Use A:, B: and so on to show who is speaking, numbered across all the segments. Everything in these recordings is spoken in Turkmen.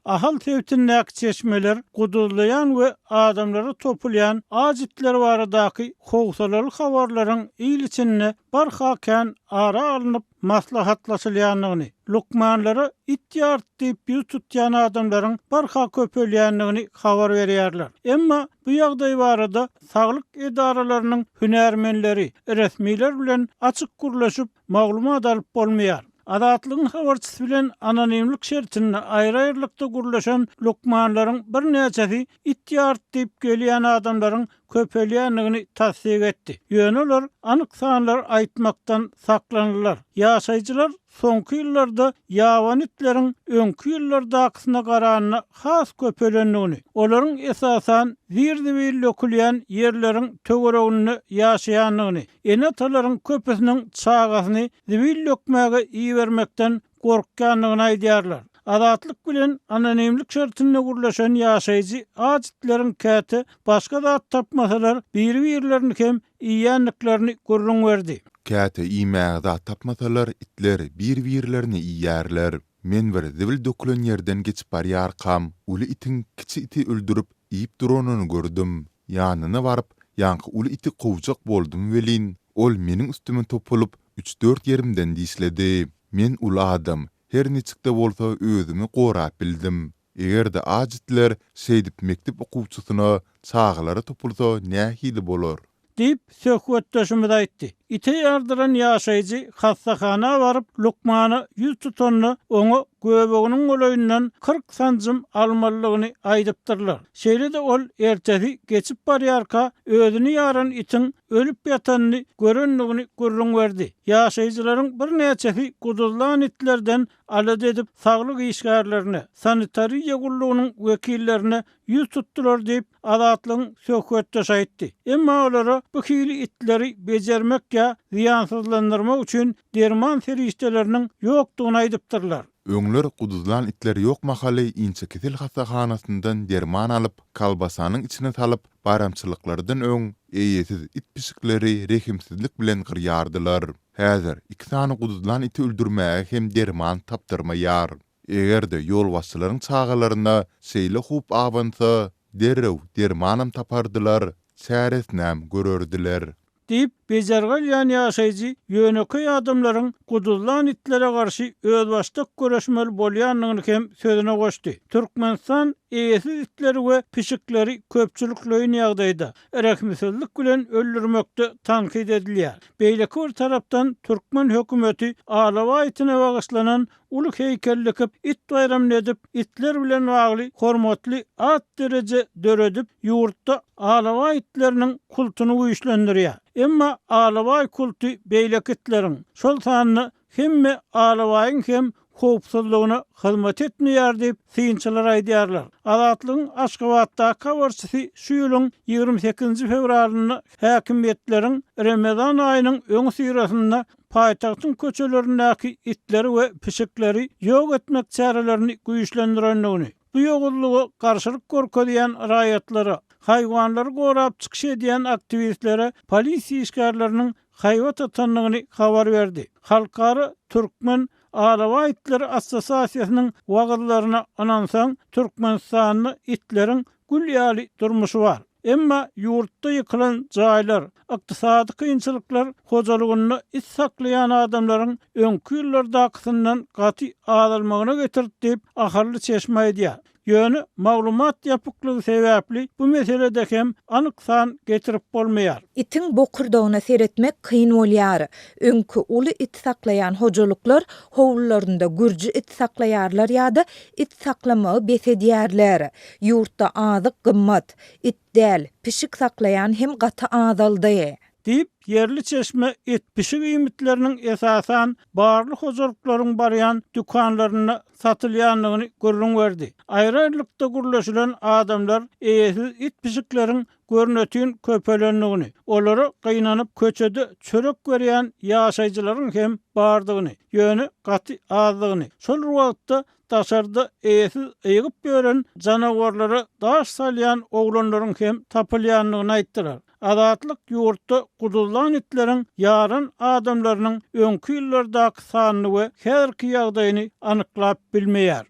A: Ahal sebitindäki çeşmeler guduzlaýan we adamlara topulýan aç itler baradaky howsalaly habarlaryň il içinde barha kän ara alnyp maslahatlaşylýandygyny, lukmanlara it ýardy diýip ýüz tutýan adamlaryň barha köpelýändigini habar berýärler. Emma bu ýagdaý barada saglyk edaralarynyň hünärmenleri, resmiler bilen açyk gürleşip, maglumat alyp bolmaýar. Azatlygyň habarçysy bilen anonimlik şertinde aýry-aýrylykda gürleşen lukmanlaryň birnäçesi it ýardy diýip gelýän adamlaryň köpelýändigini tassyk etdi. Ýöne olar anyk sanlary aýtmakdan saklandylar. Ýaşaýjylar soňky ýyllarda ýabany itleriň öňki ýyllardakysyna garanda has köpelendigini, olaryň esasan zir-zibil dökülýän ýerleriň töwereginde ýaşaýandygyny, ene-atalaryň köpüsiniň çagasyny zibil dökmäge ibermekden gorkýandygyny aýdýarlar. Azatlyk bilen anonimlik şertinde gürleşen ýaşaýjy aç itleriň käte başga zat tapmasalar biri-birlerini hem iýýändiklerini gürrüň berdi.
B: Käte iýmäge zat tapmasalar itler bir-birlerini iýýärler. Men bir zibil dökülen ýerden geçip barýarkam, uly itiň kiçi iti öldürip, iýip duranyny gördüm. Ýanyna baryp, ýaňky uly iti kowjak boldum welin, ol meniň üstüme topulyp, üç-dört ýerimden dişledi. Men uly adam, her niçik-de bolsa özümi gorap bildim. Eger-de aç itler şeýdip mekdep okuwçysyna, çagalara topulsa nähili bolar?
A: Diýip, söhbetdeşimiz aýtdy. Ite ýardyran ýaşaýjy hassahana baryp, lukmana ýüz tutanda, oňa göbeginiň golaýyndan 40 sanjym almalydygyny aýdypdyrlar. Şeýle-de ol ertesi geçip barýarka, özüni ýaran itiň ölüp ýatanyny görendigini gürrüň berdi. Ýaşaýjylaryň birnäçesi guduzlan itlerden alada edip, saglyk işgärlerine, sanitariýa gullugynyň wekillerine ýüz tutdular diýip, Azatlygyň söhbetdeşi aýtdy. Emma olara bu hili itleri bejermek ýa zyýansyzlandyrmak üçin derman serişdeleriniň ýokdugyny aýdypdyrlar.
B: Öňler guduzlan itler ýok mahaly inçekesel hassahanasyndan derman alyp, kolbasanyň içine salyp, baýramçylyklardan öň eýesiz it-pişikleri rehimsizlik bilen gyrýardylar. Häzir iki sany guduzlan iti öldürmäge hem derman tapdyrmaýar. Eger-de ýolbaşçylaryň çagalaryna şeýle howp abansa, derrew dermanam tapardylar, çäresinem görerdiler.
A: Diýip, bejergi alýan ýaşaýjy ýönekeý adamlaryň guduzlan itlere garşy özbaşdak göreşmeli bolýandygyny hem sözüne goşdy. Türkmenistan eýesiz itleri we pişikleri köpçülikleýin ýagdaýda, rehimsizlik bilen öldürmekde tankyt edilýär. Beýleki bir tarapdan, türkmen hökümeti alabaý itine bagyşlanan Uly heýkel dikip, it baýramyny edip, itler bilen bagly hormatly at-dereje döredip, ýurtda alabaý itleriniň kultuny güýçlendirýär. Emma alabaý kulty beýleki itleriň, şol sanda hemme alabaýyň hem howpsuzlygyna hyzmat etmeýär diýip, synçylar aýdýarlar. Azatlygyň Aşgabatdaky habarçysy şu ýylyň 28-nji fewralynda häkimiýetleriň Remezan aýynyň öňüsyrasynda paýtagtyň köçelerindäki itleri we pişikleri ýok etmek çärelerini güýçlendirendigini, bu ýowuzlyga garşylyk görkezýän raýatlara, haýwanlary gorap çykyş edýän aktiwistlere polisiýa işgärleriniň haýbat atandygyny habar berdi. Halkara türkmen alabaý itleri assosiasiýasynyň wagyzlaryna ynansaň, Türkmenistanda itleriň gül ýaly durmuşy bar. Emma ýurtda ýykylan jaýlar, ykdysady kynçylyklar hojalygynda it saklaýan adamlaryň öňki ýyllardakysyndan gaty azalmagyna getirdi diýip, ahally çeşme aýdýar. Ýöne maglumat ýapyklygy sebäpli bu meselede hem anyk san getirip bolmaýar.
C: Itiň bokurdagyna seretmek kyn bolýar. Öňki uly it saklaýan hojalyklar howlularynda gürji it saklaýarlar ýa-da it saklamagy bes edýärler. Ýurtda azyk gymmat. It däl, pişik saklaýan hem gaty azaldy.
A: Diýip, ýerli çeşme it, pişik iýmitleriniň esasan barly hojalyklaryň barýan dükanlarynda satylýandygyny gürrüň berdi. Aýry-aýrylykda gürleşilen adamlar eýesiz it-pişikleriň görnetin köpelendigini, olara gynanyp köçede çörek berýän ýaşaýjylaryň hem bardygyny, ýöne gaty azdygyny, şol bir wagtda daşarda eýesiz ygyp ýören janawarlara daş salýan oglanlaryň hem tapylýandygyny aýtdylar. Azatlyk ýurtda guduzlan itleriň ýaran adamlarynyň öňki ýyllardaky sanyny we häzirki ýagdaýyny anyklap bilmeýär.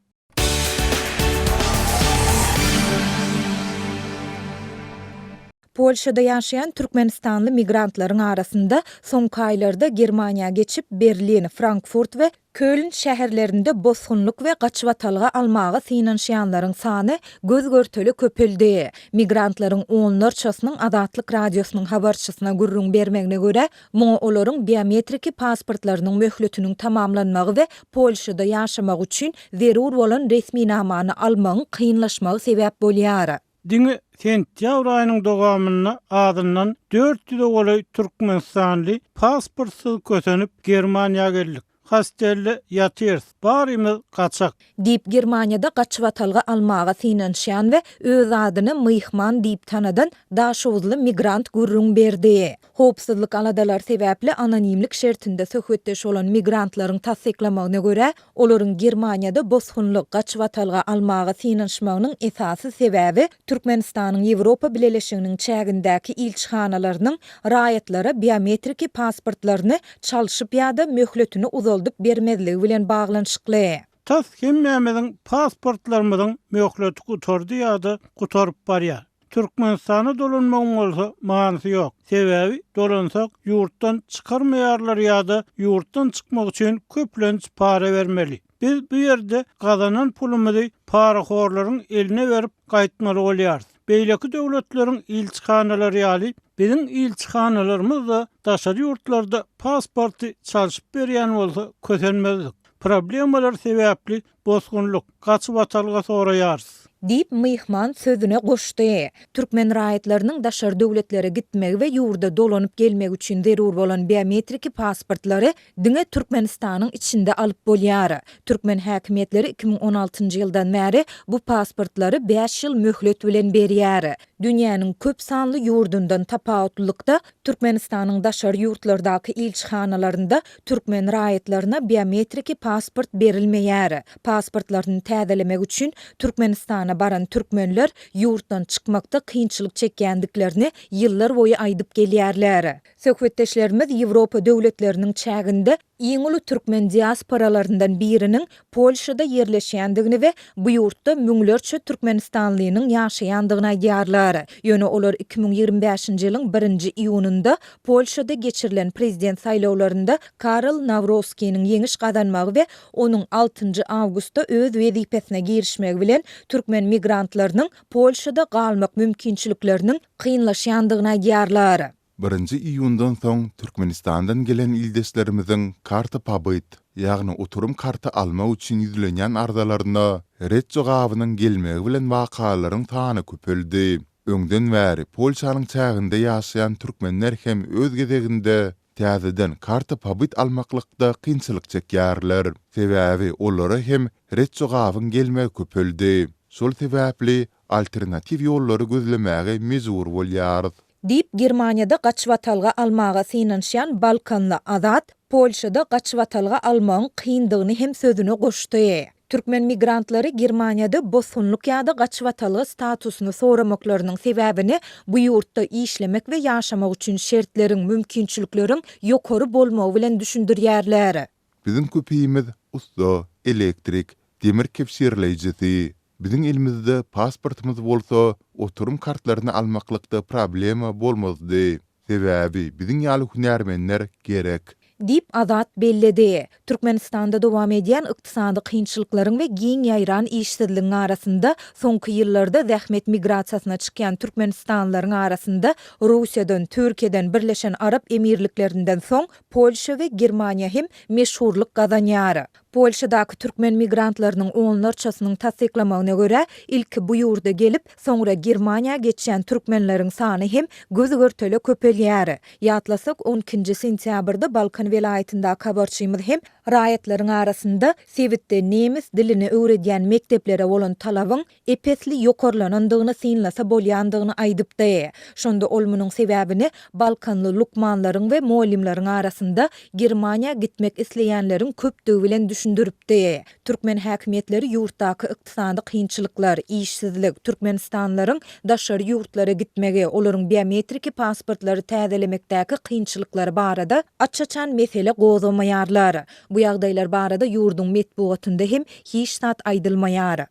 C: Polşada ýaşaýan türkmenistanly migrantlaryň arasynda soňky aýlarda Germaniýa geçip, Berlin, Frankfurt we Köln şäherlerinde bosgunlyk we gaçybatalga almaga synanyşýanlaryň sany göz-görtele köpeldi. Migrantlaryň onlarçasynyň Azatlyk Radiosynyň habarçysyna gürrüň bermegine görä, muňa olaryň biometriki pasportlarynyň möhletiniň tamamlanmagy we Polşada ýaşamak üçin zerur bolan resminamany almagyň kynlaşmagy sebäp bolýar.
A: Diňe sentýabr aýynyň dowamynda azyndan 400-e golaý türkmenistanly pasportsyz kösenip Germaniýa geldik. Hostelde ýatyrys. Barymyz gaçak.
C: Diýip, Germaniýada gaçybatalga almaga synanyşýan we öz adyny Myhman diýip tanadan daşoguzly migrant gürrüň berdi. Howpsuzlyk aladalary sebäpli anonimlik şertinde söhbetdeş bolan migrantlaryň tassyklamagyna görä, olaryň Germaniýada bosgunlyk, gaçybatalga almaga synanyşmagynyň esasy sebäbi Türkmenistanyň Ýewropa Bileleşiginiň çägindäki ilçihanalarynyň raýatlara biometriki pasportlaryny çalşyp ýa-da möhletini uzaldyp bermezligi bilen baglanyşykly.
A: Tas hemmämiziň pasportlarymyzyň möhleti gutardy ýa-da gutaryp barýar. Türkmenistana dolanmagyň bolsa manysy ýok. Sebäbi dolansak ýurtdan çykarmaýarlar ýa-da ýurtdan çykmak üçin köplenç para bermeli. Biz bu ýerde gazanan pulumyzy parahorlaryň eline berip gaýtmaly bolýarys. Beýleki döwletleriň ilçihanalary ýaly biziň ilçihanalarymyz-da daşary ýurtlarda pasporty çalşyp berýän bolsa kösenmezdik. Problemalar sebäpli Bosgunlyk, gaçybatalga soraýarys.
C: Diýip, myhman sözüne goşdy. Türkmen raýatlarynyň daşary döwletlere gitmegi we ýurda dolanyp gelmegi üçin zerur bolan biometriki pasportlary diňe Türkmenistanyň içinde alyp bolýar. Türkmen häkimiýetleri 2016-njy ýyldan bäri bu pasportlary bäş ýyl möhlet bilen berýär. Dünýäniň köp sanly ýurdundan tapawutlylykda, Türkmenistanyň daşary ýurtlardaky ilçihanalarynda türkmen raýatlaryna biometriki pasport berilmeýär. Pasportlaryny täzelemek üçin Türkmenistana baran türkmenler ýurtdan çykmakda kynçylyk çekýändiklerini ýyllar boýy aýdyp gelýärler. Söhbetdeşlerimiz Ýewropa döwletleriniň çäginde iň uly türkmen diasporalaryndan biriniň Polşada ýerleşýändigini we bu ýurtda müňlerçe türkmenistanlynyň ýaşaýandygyny aýdýarlar. Ýöne olar 2025-nji ýylyň birinji iýunynda Polşada geçirilen prezident saýlawlarynda Karol Nawroskiniň ýeňiş gazanmagy we onuň altynjy awgustda öz wezipesine girişmegi bilen türkmen migrantlarynyň Polşada galmak mümkinçilikleriniň kynlaşýandygyny aýdýarlar.
B: Birinji iýundan soň Türkmenistandan gelen ildeşlerimiziň karta pobyt, ýagny oturum karty almak üçin ýüzlenýän arzalaryna ret jogabynyň gelmegi bilen wakalaryň sany köpeldi. Öňden bäri Polşanyň çäginde ýaşaýan türkmenler hem öz gezeginde täzeden karta pobyt almaklykda kynçylyk çekýärler. Sebäbi olara hem ret jogabyň gelmegi köpeldi. Şol sebäpli alternatiw ýollary gözlemäge mejbur bolýarys.
C: Diýip, Germaniýada gaçybatalga almaga synanyşýan balkanly Azat Polşada gaçybatalga almagyň kyndygyny hem sözüne goşdy. Türkmen migrantlary Germaniýada bosgunlyk ýa-da gaçybatalga statusyny soramaklarynyň sebäbini bu ýurtda işlemek we ýaşamak üçin şertleriň, mümkinçilikleriň ýokary bolmagy bilen düşündirýärler.
B: Biziň köpimiz ussa, elektrik, demir kebşirleýjisi. Biziň elimizde pasportymyz bolsa, oturum kartlaryny almaklykda problema bolmazdy. Sebäbi biziň ýaly hünärmenler gerek.
C: Diýip, Azat belledi. Türkmenistanda dowam edýän ykdysady kynçylyklaryň we giň ýaýran işsizligiň arasynda, soňky ýyllarda zähmet migrasiýasyna çykýan türkmenistanlylaryň arasynda Russiýadan, Türkiýeden, Birleşen Arap Emirliklerinden soň Polşa we Germaniýa hem meşhurlyk gazanýar. Polşadaky türkmen migrantlarynyň onlarçasynyň tassyklamagyna görä, ilki bu ýurda gelip, soňra Germaniýa geçýän türkmenleriň sany hem göz-görtele köpelýär. Ýatlasak, on ikinji sentýabrda Balkan welaýatyndaky habarçymyz hem raýatlaryň arasynda sebitde nemes dilini öwredýän mekdeplere bolan talabyň ep-esli ýokarlanandygyny synlasa bolýandygyny aýdypdy. Şonda ol munuň sebäbini balkanly lukmanlaryň we mugallymlaryň arasynda Germaniýa gitmek isleýänleriň köpdügi bilen düşündiripdi. Türkmen häkimiýetleri ýurtdaky ykdysady kynçylyklar, işsizlik, türkmenistanlylaryň daşary ýurtlara gitmegi, olaryň biometriki pasportlary täzelemekdäki kynçylyklary barada aç-açan mesele gozgamaýarlar. Bu ýagdaýlar barada ýurduň metbugatynda hem hiç zat aýdylmaýar.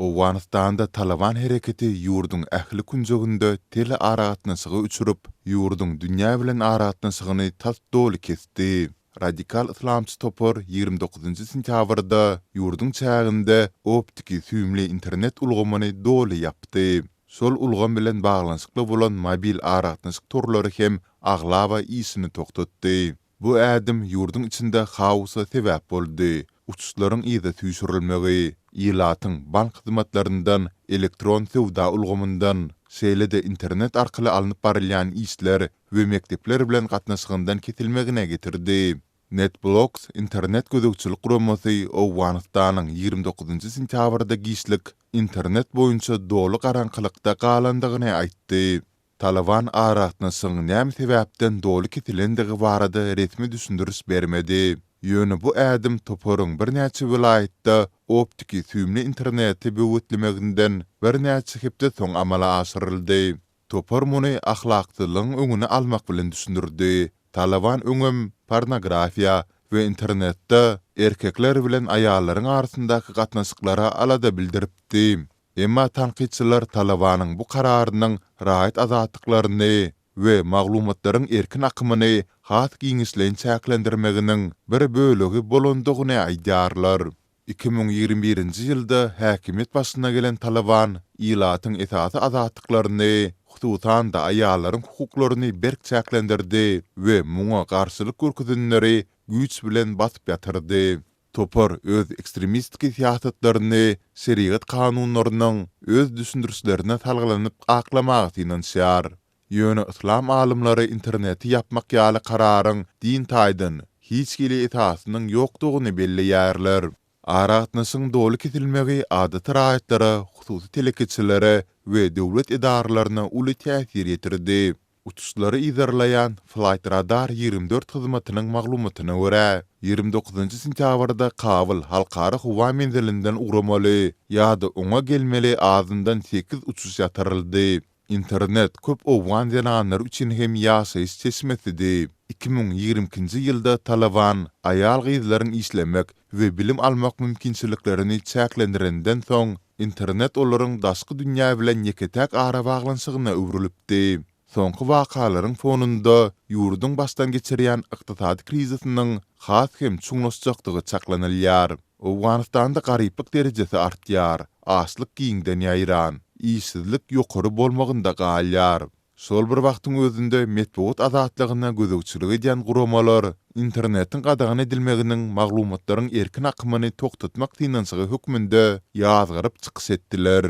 B: Owganystanda Talyban hereketi ýurduň ähli künjeginde telearagatnaşygy öçürip, ýurduň dünýä bilen aragatnaşygyny tas doly kesdi. Radikal yslamçy topar 29 sentýabrda ýurduň çäginde optiki-süýümli internet ulgamyny doly ýapdy. Şol ulgam bilen baglanyşykly bolan mobil aragatnaşyk torlary hem aglaba işini togtatdy. Bu ädim ýurduň içinde haosa sebäp boldy, uçuşlaryň yza süýşürilmegi, ilatyň bank hyzmatlaryndan, elektron söwda ulgamyndan, şeýle-de internet arkaly alnyp barylýan işler we mekdepler bilen gatnaşygyndan kesilmegine getirdi. NetBlocks internet gözegçilik guramasy Owganystanyň 29 sentýabrda giçlik internet boýunça doly garaňkylykda galandygyny aýtdy. Talyban aragatnaşygyň näme sebäpden doly kesilendigi barada resmi düşündiriş bermedi. Ýöne bu ädim toparyň birnäçe welaýatda optiki-süýümli interneti böwetlemeginden birnäçe hepde soň amala aşyryldy. Topar muny ahlaksyzlygyň öňüni almak bilen düşündirdi. Talyban öňem pornografiýa we internetde erkekler bilen aýallaryň arasyndaky gatnaşyklara alada bildiripdi. Emma tankytçylar Talybanyň bu kararynyň raýat azatlyklaryny we maglumatlaryň erkin akymyny has giňişleýin çäklendirmeginiň bir bölegi bolandygyny aýdýarlar. 2021-nji ýylda häkimiýet başyna gelen Talyban ilatyň esasy azatlyklaryny, hususan-da aýallaryň hukuklaryny berk çäklendirdi we muňa garşylyk görkezenleri güýç bilen basyp ýatyrdy. Topar öz ekstremistiki syýasatlaryny şerigat kanunlarynyň öz düşündirişlerine salgylanyp aklamaga synanyşýar. Ýöne yslam alymlary interneti ýapmak ýaly kararyň din taýdan hiç hili esasynyň ýokdugyny belleýärler. Aragatnaşygyň doly kesilmegi adaty raýatlara, hususy telekeçilere we döwlet edaralaryna uly täsir ýetirdi. Uçuşlary yzarlaýan Flightradar 24 hyzmatynyň maglumatyna görä, 29 sentýabrda Kabul halkara howa menzilinden ugramaly ýa-da oňa gelmeli azyndan sekiz uçuş ýatyryldy. Internet köp owgan zenanlary üçin hem ýaşaýyş çeşmesidi. 2022-nji ýylda Talyban aýal-gyzlaryň işlemek we bilim almak mümkinçiliklerini çäklendirenden soň, internet olaryň daşky dünýä bilen ýeke-täk arabaglanyşygyna öwrülipdi. Soňky wakalaryň fonunda ýurduň başdan geçirýän ykdysady krizisiniň has hem çuňlaşjakdygy çaklanylýar. Owganystanda garyplyk derejesi artýar, açlyk giňden ýaýran, işsizlik ýokary bolmagynda galýar. Şol bir wagtyň özünde metbugat azatlygyna gözegçilik edýän guramalar internetiň gadagan edilmeginiň maglumatlaryň erkin akymyny togtatmak synanyşygy hökmünde ýazgaryp çykyş etdiler.